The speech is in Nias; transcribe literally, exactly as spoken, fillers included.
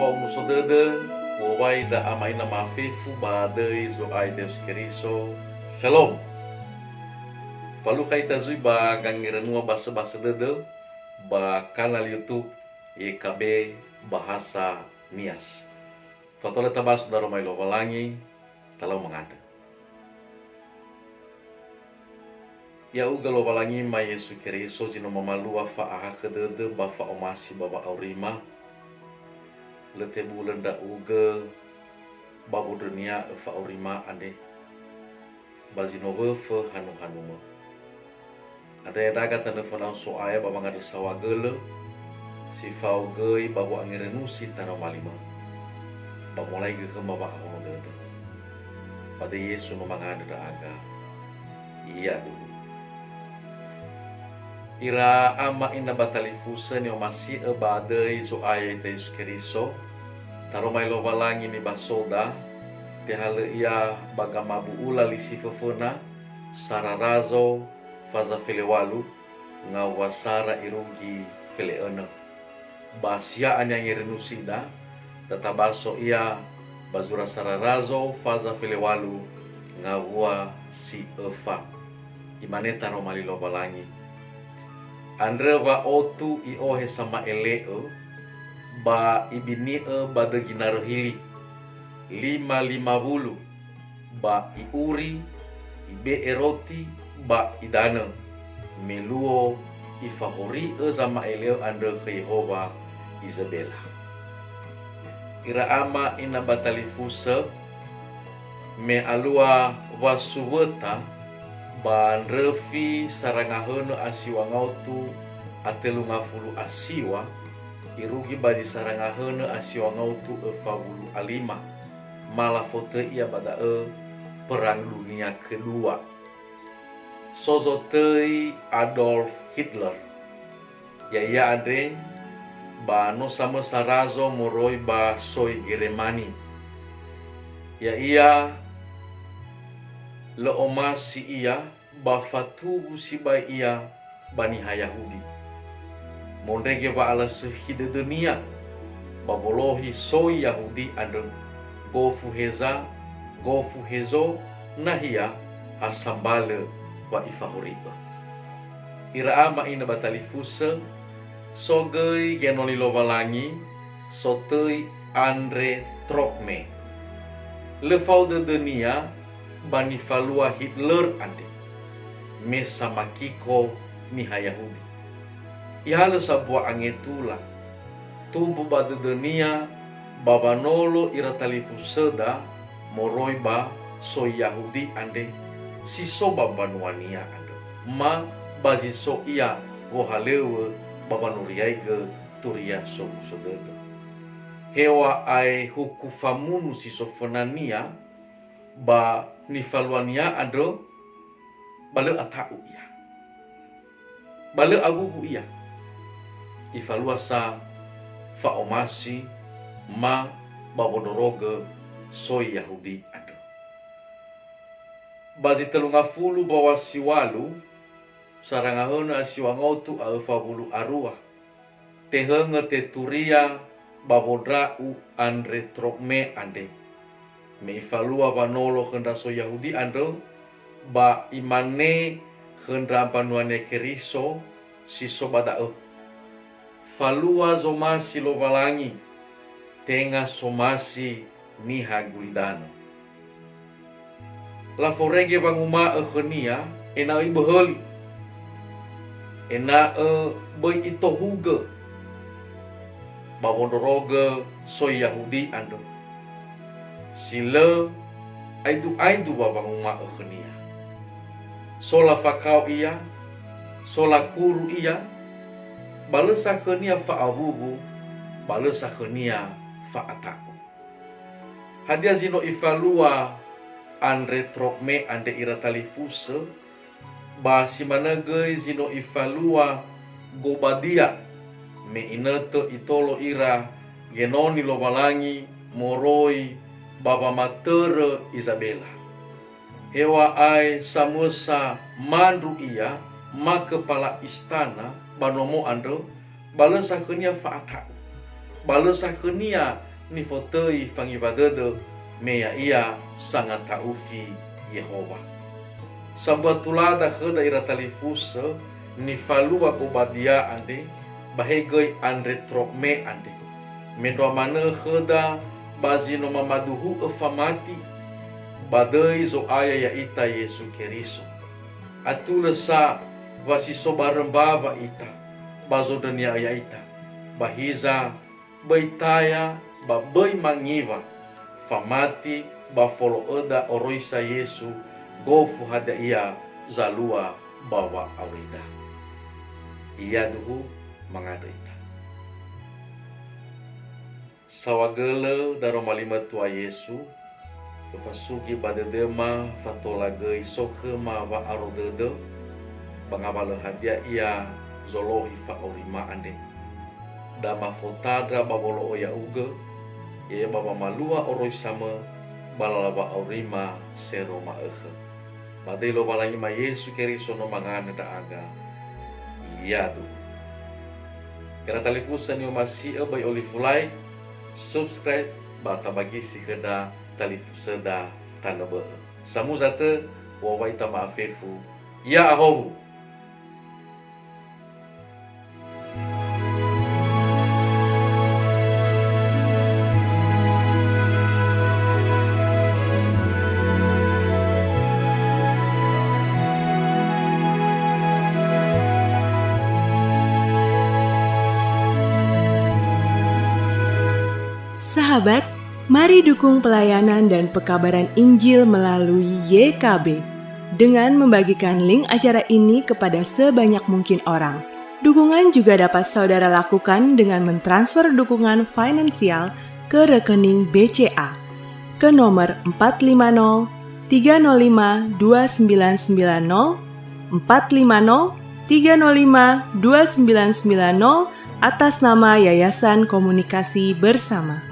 Omuso dödö, u'owai ndra ama ina mafefu ba döi Zo'aya Yesu Keriso. Shalom. Falukha ita zui ba gangerenua basöbasö dödö ba kanal YouTube Y K B Bahasa Nias. Fatola tabaso daroma Lowalangi, talau mangandrö. Ya'ugö Lowalangima Yesu Keriso zi no mamalua fa'ahakhö dödö ba fa'omasi ba wa'aurima. Lö tebulö ndra'ugö ba wondrönia'ö fa'aurima andre, ba zi no wöfö hanu-hanumö. Andrö ya'aga tanö fönau So'aya ba wangandrö saohagölö, si fao göi ba wa'angerenusi tanö malimö, ba molaigö khöma wa'ahono dödö. Ba döi Yesu no mangandrö ndra'aga. Iadulu. Ira ama ina ba talifusö ni'omasi'ö ba döi Zo'aya Yesu Keriso, taroma Lowalangi nibasoda, tehalö ia ba gamabu'ula li si föföna, sara razo, faza felewalu, ngawua sara irugi fele'önö. Ba sia'a ni'angerenusida, da tabaso ia ba zura sara razo faza felewalu ngawua si öfa. Imane taroma li Lowalangi. Andrö wa otu i'ohe sama'ele'ö, ba ibini'ö ba dögi narö hili, lima lima wulu, ba i'uri, ibe'e roti, ba idanö, me luo ifahori'ö zama'ele'ö andrö khö Yehowa Izebela. Ira ama ina ba talifusö, me alua wasuwöta ba ndröfi sarangahönö a siwa ngaotu a tölu ngafulu a siwa, irugi ba zi sarangahönö a siwa ngaotu öfa wulu a lima. Ma lafotöi ia ba da'ö Perang Dunia Kedua. So zotöi Adolf Hitler. Ya'ia andre ba no samösa razo moroi ba soi Geremani. Ya'ia lö omasi ia ba fatuwu sibai ia ba niha Yahudi. Mondrege wa'alasökhi dödönia ba wolohi soi Yahudi andrö, gofu heza, gofu hezo, nahia ha sambalö wa ifahori'ö. Ira ama ina ba talifusö, so göi genoni Lowalangi, sotöi Andre Trokme. Lö fao dödönia ba nifalua Hitler andre, me samakiko niha Yahudi. Ihalö sambua angetula, tumbu ba dödönia ba wanolo ira talifusöda moroi ba soi Yahudi andre si so ba mbanuania andrö, ma ba zi so ia wohalöŵö ba wanuriaigö turia somuso dödö. Heŵa'ae huku famunu si so fönania ba nifaluania andrö, ba lö ata'u ia. Ba lö awuwu ia. Ifalua sa fa'omasi ma ba wondrorogö soi Yahudi andrö. Ba zi tölu ngafulu ba wa siwalu, sarangahönö a siwa ngaotu a öfa wulu a rua, tehöngö teturia ba wondra'u Andre Trokme andre. Me ifalua wanolo khö ndra so Yahudi andrö, ba imane khö ndra mbanuania Keriso si so ba da'ö, "Falua zomasi Lowalangi, tenga somasi niha gulidanö." Laforege wanguma'ö khönia ena'ö iböhöli, ena'ö böi itohugö ba wondrorogö soi Yahudi andrö, si lö aidu-aidu wa wanguma'ö khönia. So lafakao ia, so lakuru ia, ba lö sa khönia fa'awuwu, ba lö sa khönia fa'ata'u. Hadia zi no ifalua Andre Trokme andre ira talifusö, ba si manö göi zi no ifalua Gobadia, me inötö itolo ira genoni Lowalangi moroi ba wamatörö Izabela. Heŵa'ae samösa mandru ia ma köpala istana ba nomo andrö, ba lö sa khönia fa'ata'u, ba lö sa khönia nifotöi fangiwa dödö me ya'ia sangata'ufi Yehowa. Sambua tulada khöda ira talifusö nifalua gobadia andre, ba he göi andre trokme andre. Mendrua manö khöda ba zi no mamaduhu'ö famati, ba döi Zo'aya ya'ita Yesu Keriso. Atulö sa wa si so barö mbawa ita, ba zondrönia'ö ya'ita. Ba hiza, böi taya ba böi mangiwa, famati ba folo'öda oroisa Yesu, gofu hadia ia zalua ba wa'aurida. Iyaduhu mangandrö ita. Saohagölö daroma li matua Yesu, öfasugi ba dödöma fatola göi so khöma wa'aro dödö, ba ngawalö hadia ia zolohi fa'aurima andre. Da mafotandra ba wolo'ö ya'ugö, ya'ia ba wamalua oroisamö, ba lala wa'aurima sero ma'ökhö. Ba döi Lowalangima Yesu Keriso no mangandrö ndra'aga. Iyaduhu. Ira talifusö ni'omasi'ö böi olifu like, subscribe, ba tabagisi khöda talifusöda tanö bö'ö. Samuza tö, wowai ita ma'afefu. Ya'ahowu. Sahabat, mari dukung pelayanan dan pekabaran Injil melalui Y K B dengan membagikan link acara ini kepada sebanyak mungkin orang. Dukungan juga dapat saudara lakukan dengan mentransfer dukungan finansial ke rekening B C A ke nomor empat lima nol tiga nol lima dua sembilan sembilan nol, empat lima nol tiga nol lima dua sembilan sembilan nol, atas nama Yayasan Komunikasi Bersama.